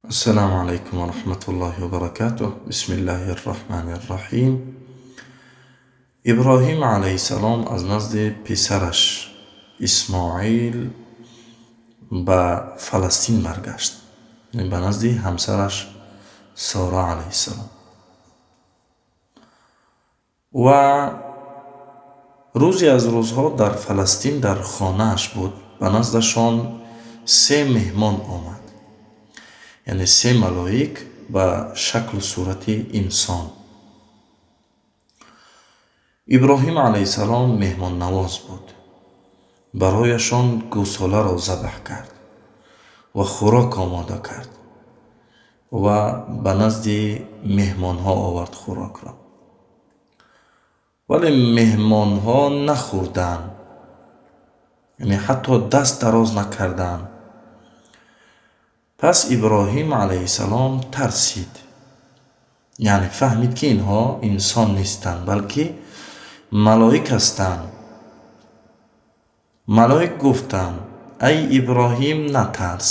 Ассалому алайкум ва раҳматуллоҳи ва баракатуҳ. Бисмиллаҳир раҳмонир раҳим. Иброҳим алайҳиссалом аз назди писараш Исмоил ба Фаластин баргашт, яъне ба назди ҳамсараш Сора алайҳиссалом. Ва рӯзе аз рӯзҳо дар Фаластин дар хонааш буд, ба наздашон се меҳмон омад, яъне се малоик ба шаклу сурати инсон. Иброҳим алайҳиссалом меҳмоннавоз буд, барояшон гӯсоларо забҳ кард ва хӯрок омода кард ва ба назди меҳмонҳо овард хӯрокро. Вале меҳмонҳо нахӯрданд, яъне ҳатто даст дароз накарданд. Пас Иброҳим алайҳиссалом тарсид, яъне фаҳмид, ки инҳо инсон нестанд, балки малоик ҳастанд. Малоик гуфтанд: ай Иброҳим, натарс,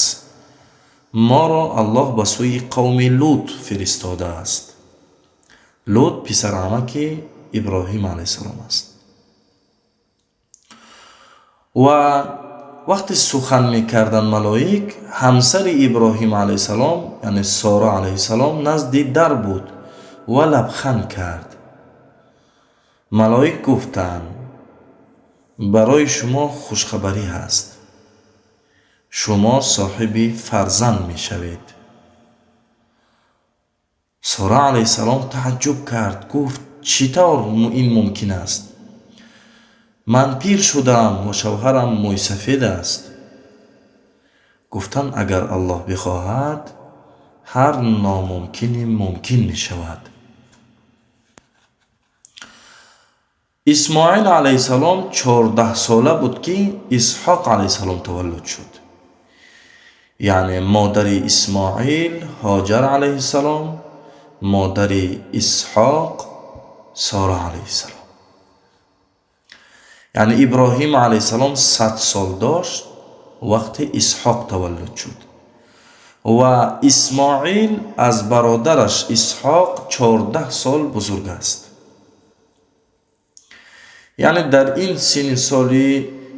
моро Аллоҳ ба сӯи қавми Лут фиристодааст. Лут писарамаки Иброҳим алайҳиссалом аст. Ва вақте сухан мекарданд малоик, ҳамсари Иброҳим алайҳиссалом, яъне Сора алайҳиссалом, назди дар буд ва лабханд кард. Малоик гуфтанд: барои шумо хушхабарӣ ҳаст, шумо соҳиби фарзанд мешавед. Сора алайҳиссалом тааҷҷуб кард, гуфт: чӣ тавр ин мумкин аст? Ман пир шудам ва шавҳарам мӯйсафед аст. Гуфтанд: агар Аллоҳ бихоҳад, ҳар номумкине мумкин мешавад. Исмоил алайҳиссалом 14 сола буд, ки Исҳоқ алайҳиссалом таваллуд шуд. Яъне модари Исмоил Ҳоҷар алайҳиссалом, модари Исҳоқ Сора алайҳиссалом. Яъне Иброҳим алайҳиссалом 100 сол дошт вақте Исҳоқ таваллуд шуд ва Исмоил аз бародараш Исҳоқ 14 сол бузург аст. Яъне дар ин синни солӣ,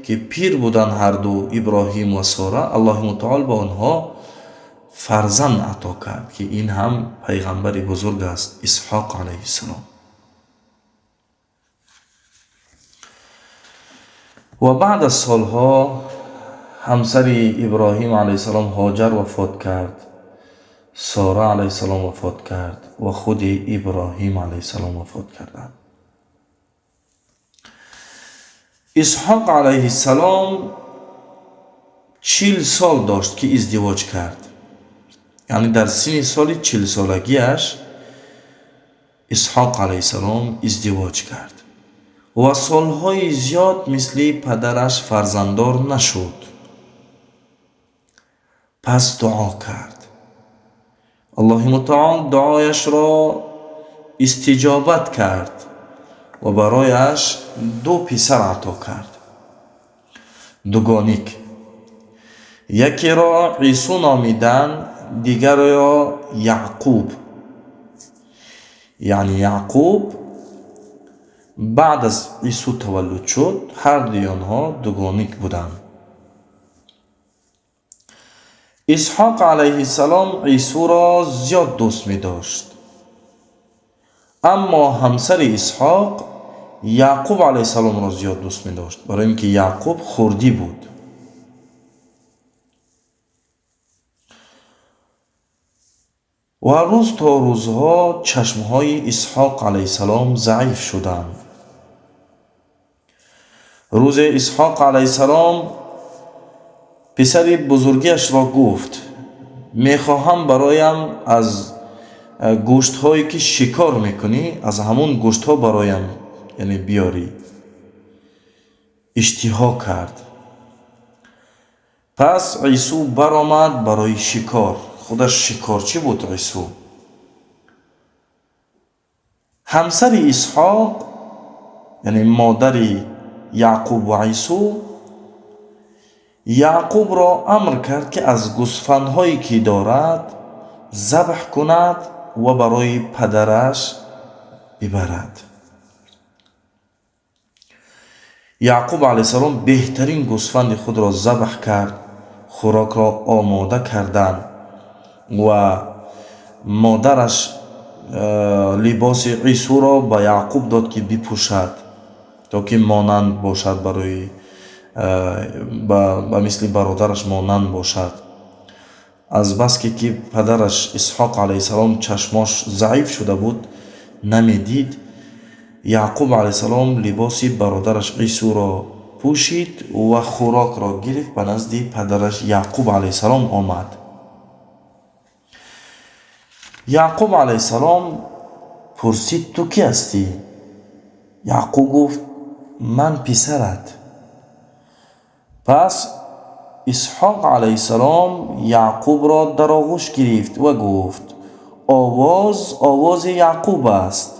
ки пир буданд ҳарду Иброҳим ва Сора, Аллоҳи мутаол ба онҳо фарзанд ато кард, ки ин ҳам пайғамбари бузург аст, Исҳоқ алайҳиссалом. Ва баъд аз солҳо ҳамсари Иброҳим алайҳиссалом Ҳоҷар вафот кард, Сора алайҳиссалом вафот кард ва худи Иброҳим алайҳиссалом вафот карданд. Исҳоқ алайҳиссалом 40 сол дошт, ки издивоҷ кард. Яъне дар синни соли 40-солагиаш Исҳоқ алайҳиссалом издивоҷ кард ва солҳои зиёд мисли падараш фарзанддор нашуд. Пас дуо кард. Аллоҳи мутаол дуояшро истиҷобат кард ва барояш ду писар ато кард, дугоник. Якеро Ису номиданд, дигареро Яъқуб. Яъне Яъқуб баъд аз Ису таваллуд шуд, ҳардуи онҳо дугоник буданд. Исҳоқ алайҳиссалом Исуро зиёд дӯст медошт, аммо ҳамсари Исҳоқ Яъқуб алайҳиссаломро зиёд дӯст медошт, барои ин ки Яъқуб хурдӣ буд. Ва рӯз то рӯзҳо чашмҳои Исҳоқ алайҳиссалом заиф шуданд. Рӯзе Исҳоқ алайҳиссалом писари бузургиашро гуфт: мехоҳам бароям аз гӯштҳое, ки шикор мекунӣ, аз ҳамун гӯштҳо бароям, яъне биёрӣ. Иштиҳо кард. Пас Ису баромад барои шикор. Худаш шикорчӣ буд Ису. Ҳамсари Исҳоқ, яъне модари Яъқуб ва Ису, Яъқубро амр кард, ки аз гӯсфандҳое, ки дорад, забҳ кунад ва барои падараш бибарад. Яъқуб алайҳиссалом беҳтарин гӯсфанди худро забҳ кард, хӯрокро омода карданд ва модараш либоси Исуро ба Яъқуб дод, ки бипӯшад, то ки монанд бошад барои ба мисли бародараш монанд бошад. Азбаски ки падараш Исҳоқ алайҳиссалом чашмош заиф шуда буд, намедид, Яъқуб алайҳиссалом либоси бародараш Исуро пӯшид ва хӯрокро гирифт, ба назди падараш Яъқуб алайҳиссалом омад. Яъқуб алайҳиссалом пурсид: ту кӣ ҳастӣ? Яъқуб гуфт: ман писарат. Пас Исҳоқ алайҳиссалом Яъқубро дар оғӯш гирифт ва гуфт: овоз овози Яъқуб аст,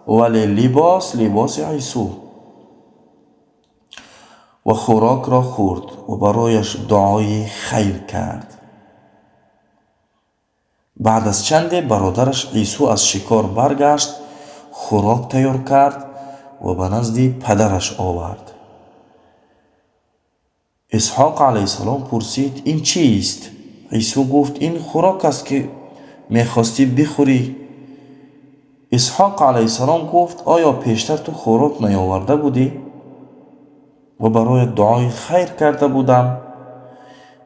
вале либос либоси Ису. Ва хӯрокро хӯрд ва барояш дуои хайр кард. Баъд аз чанде бародараш Ису аз шикор баргашт, хӯрок тайёр кард ва ба назди падараш овард. Исҳоқ алайҳиссалом пурсид: ин чист? Ису гуфт: ин хӯрок аст, ки мехостӣ бихӯрӣ. Исҳоқ алайҳиссалом гуфт: оё пештар ту хӯрок наёварда будӣ ва бароят дуои хайр карда будам?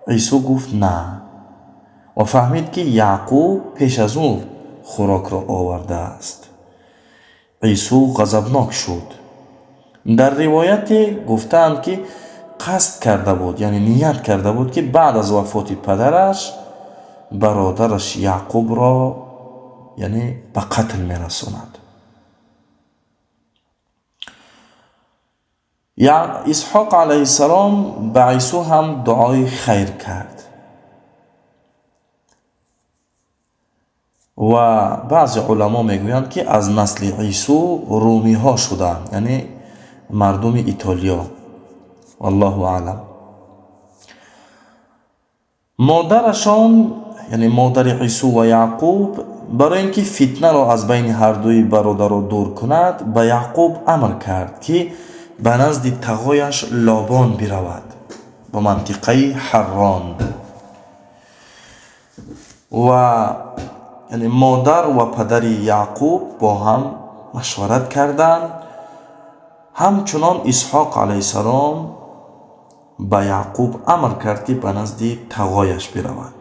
Ису гуфт: на. Ва фаҳмид, ки Яъқуб пеш аз ӯ хӯрокро овардааст. Ису ғазабнок шуд. Дар ривояте гуфтаанд, ки қасд карда буд, яъне ният карда буд, ки баъд аз вафоти падараш бародараш Яъқубро яъне ба қатл мерасонад. Исҳоқ алайҳиссалом ба Ису ҳам дуои хайр кард ва баъзе уламо мегӯянд, ки аз насли Ису румиҳо шуданд, яъне мардуми Итолиё. Валлоҳу аълам. Модарашон, яъне модари Ису ва Яъқуб, барои ин ки фитнаро аз байни ҳардуи бародаро дур кунад, ба Яъқуб амр кард, ки ба назди тағояш Лобон биравад, ба мантиқаи Ҳаррон. Ва яъне модар ва падари Яъқуб бо ҳам машварат карданд. Ҳамчунон Исҳоқ алайҳиссалом ба Яъқуб амр кард, ки ба назди тағояш биравад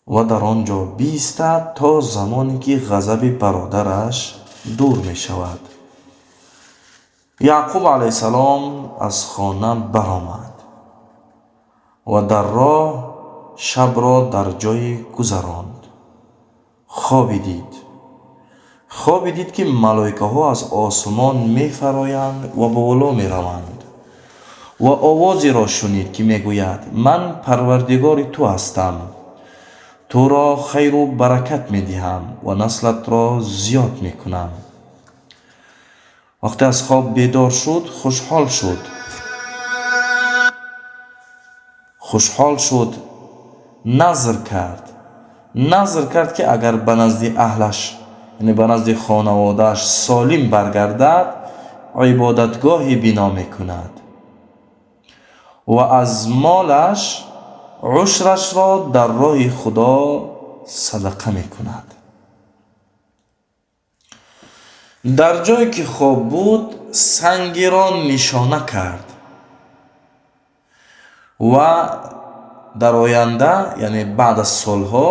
ва дар он ҷо биистад то замоне ки ғазаби бародараш дур мешавад. Яъқуб алайҳиссалом аз хона баромад ва дар роҳ шабро дар ҷое гузаронд. Хобе дид. Хобе дид, ки малоикаҳо аз осмон мефароянд ва боло мераванд ва овозеро шунид, ки мегӯяд: ман парвардигори ту ҳастам, туро хайру баракат медиҳам ва наслатро зиёд мекунам. Вақте аз хоб бедор шуд, хушҳол шуд. Хушҳол шуд, назр кард. Назр кард, ки агар ба назди аҳлаш, яъне ба назди хонаводааш солим баргардад, ибодатгоҳе бино мекунад ва аз молаш ушрашро дар роҳи Худо садақа мекунад. Дар ҷое ки хоб буд, сангеро нишона кард ва дар оянда, яъне баъд аз солҳо,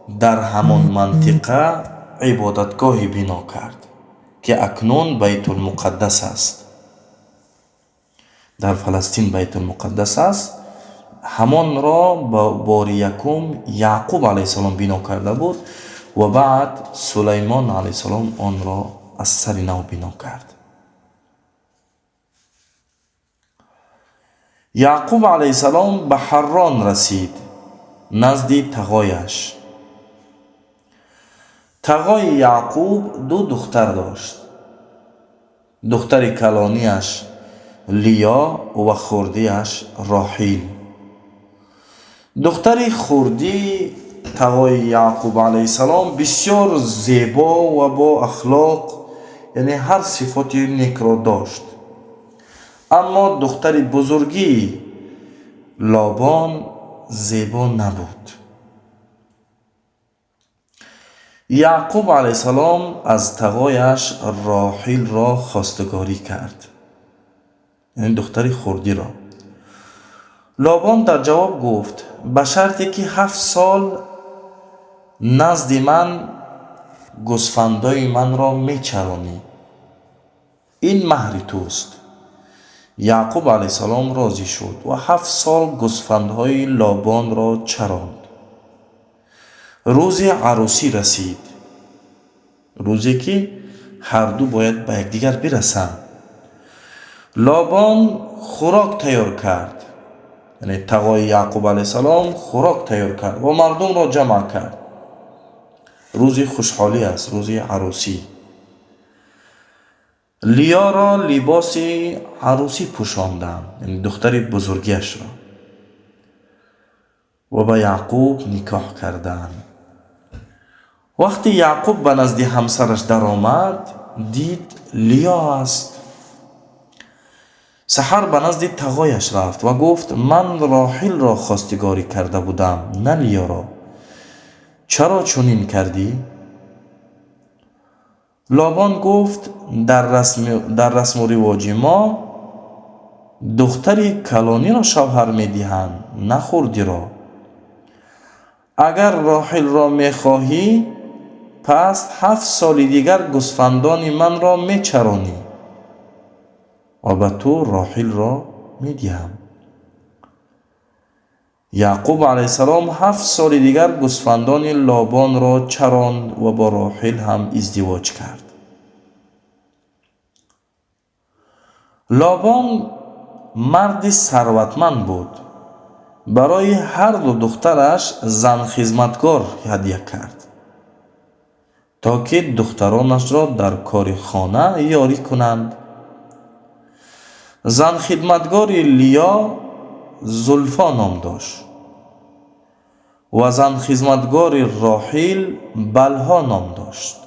дар ҳамон мантиқа ибодатгоҳе бино кард, ки акнун Байтулмуқаддас аст. Дар Фаластин Байтулмуқаддас аст. Ҳамонро ба бори якум Яъқуб алайҳиссалом бино карда буд ва баъд Сулаймон алайҳиссалом онро аз сари нав бино кард. Яъқуб алайҳиссалом ба Ҳаррон расид, назди тағояш. Тағои Яъқуб ду духтар дошт. Духтари калонияш Лиё ва хурдиаш Роҳил. Духтари хурдӣ Тағои Яъқуб алайҳиссалом бисёр зебо ва бо ахлоқ, яъне ҳар сифоти некро дошт. Аммо духтари бузургии Лобон зебо набуд. Яъқуб алайҳиссалом аз тағояш Роҳилро хостгорӣ кард, яъне духтари хурдиро. Лобон дар ҷавоб гуфт: ба шарте ки 7 сол назди ман гӯсфандои манро мечаронӣ. Ин маҳри туст. Яъқуб алайҳиссалом розӣ шуд ва 7 сол гӯсфандҳои Лобонро чаронд. Рӯзи арӯсӣ расид, рӯзе ки ҳарду бояд ба якдигар бирасанд. Лобон хӯрок тайёр кард, яъне тағои Яъқуб алайҳиссалом хӯрок тайёр кард ва мардумро ҷамъ кард. Рӯзи хушҳолӣ аст, рӯзи арӯсӣ. Лиёро либоси арӯсӣ пӯшонданд, яъне духтари бузургиашро, ва ба Яъқуб никоҳ карданд. Вақте Яъқуб ба назди ҳамсараш даромад, дид Лиё аст. Саҳар ба назди тағояш рафт ва гуфт: ман Роҳилро хостигорӣ карда будам, на Лиёро. Чаро чунин кардӣ? Лобон гуфт: дар расму ривоҷи мо духтари калониро шавҳар медиҳанд, на хурдиро. Агар Роҳилро мехоҳӣ, пас 7 соли дигар гӯсфандони манро мечаронӣ ва ба ту Роҳилро медиҳам. Яъқуб алайҳиссалом 7 соли дигар гӯсфандони Лобонро чаронд ва бо Роҳил ҳам издивоҷ кард. Лобон марди сарватманд буд. Барои ҳарду духтараш занхизматгор ҳадя кард, то ки духтаронашро дар кори хона ёрӣ кунанд. Занхидматгори Лиё Зулфо ном дошт ва занхизматгори Роҳил Балҳо ном дошт.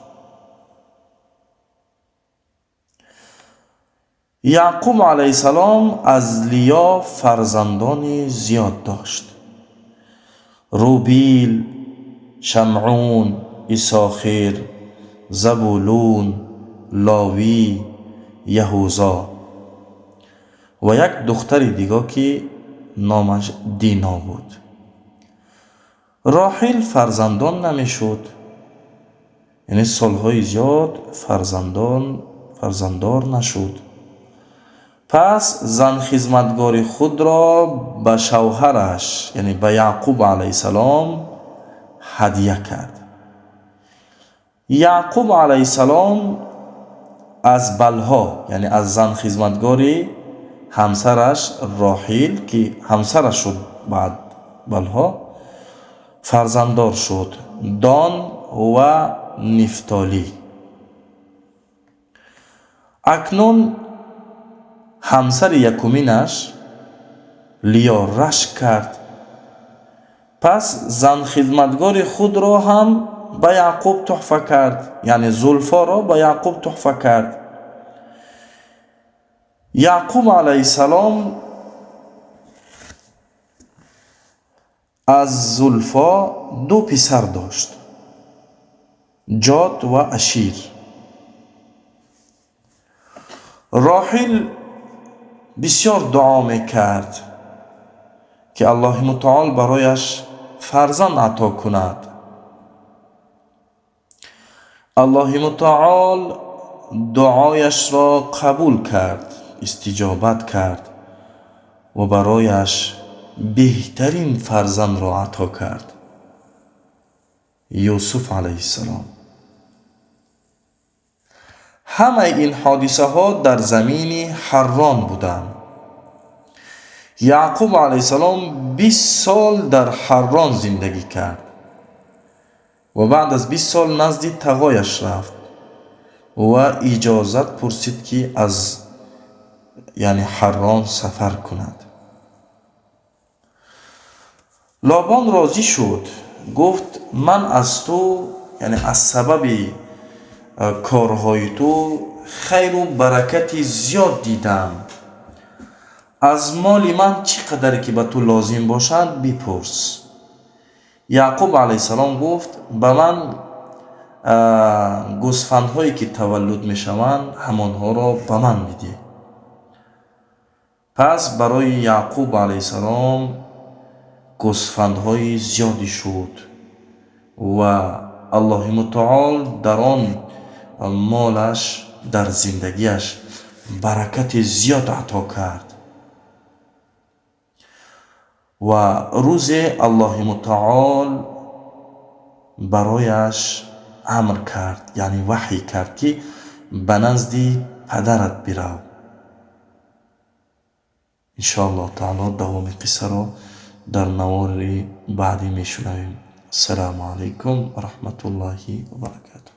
Яъқуб алайҳиссалом аз Лиё фарзандони зиёд дошт: Рубил, Шамъун, Исохир, Забулун, Ловӣ, Яҳузо ва як духтари диго, ки номаш Дино буд. Роҳил фарзандон намешуд, яъне солҳои зиёд фарзанддор нашуд. Пас занхизматгори худро ба шавҳараш, яъне ба Яъқуб алайҳиссалом ҳадя кард. Яъқуб алайҳиссалом аз Балҳо, яъне аз занхизматгори ҳамсараш Роҳил, ки ҳамсараш шуд баъд Балҳо, фарзанддор шуд: Дон ва Нифтолӣ. Акнун ҳамсари якуминаш Лиё рашк кард. Пас занхизматгори худро ҳам ба Яъқуб туҳфа кард, яъне Зулфоро ба Яъқуб туҳфа кард. Яъқуб алайҳиссалом аз Зулфо 2 писар дошт: Ҷод ва Ашир. Роҳил бисёр дуо мекард, ки Аллоҳи мутаол барояш фарзанд ато кунад. Аллоҳи мутаол дуояшро қабул кард, истиҷобат кард ва барояш беҳтарин фарзандро ато кард: Юсуф алайҳиссалом. Ҳамаи ин ҳодисаҳо дар замини Ҳаррон буданд. Яъқуб алайҳиссалом 20 сол дар Ҳаррон зиндагӣ кард ва баъд аз 20 сол назди тағояш рафт ва иҷозат пурсид, ки аз яъне Ҳаррон сафар кунад. Лобон розӣ шуд. Гуфт: «Ман аз ту, яъне аз сабаби корҳои ту, хайру баракати зиёд дидам. Аз моли ман чӣ қадаре ки ба ту лозим бошад, бипурс». Яъқуб алайҳиссалом гуфт: «Ба ман гӯсфандҳое ки таваллуд мешаванд, ҳамонҳоро ба ман бидеҳ». Пас барои Яъқуб алайҳиссалом гӯсфандҳои зиёде шуд ва Аллоҳи мутаол дар он молаш, дар зиндагиаш баракати зиёд ато кард. Ва рӯзе Аллоҳи мутаол барояш амр кард, яъне ваҳй кард, ки ба назди падарат бирав. Иншоаллоҳ таоло давоми қиссаро дар навори баъдӣ мешунавем. Ассалому алайкум ва раҳматуллоҳи ва баракатуҳ.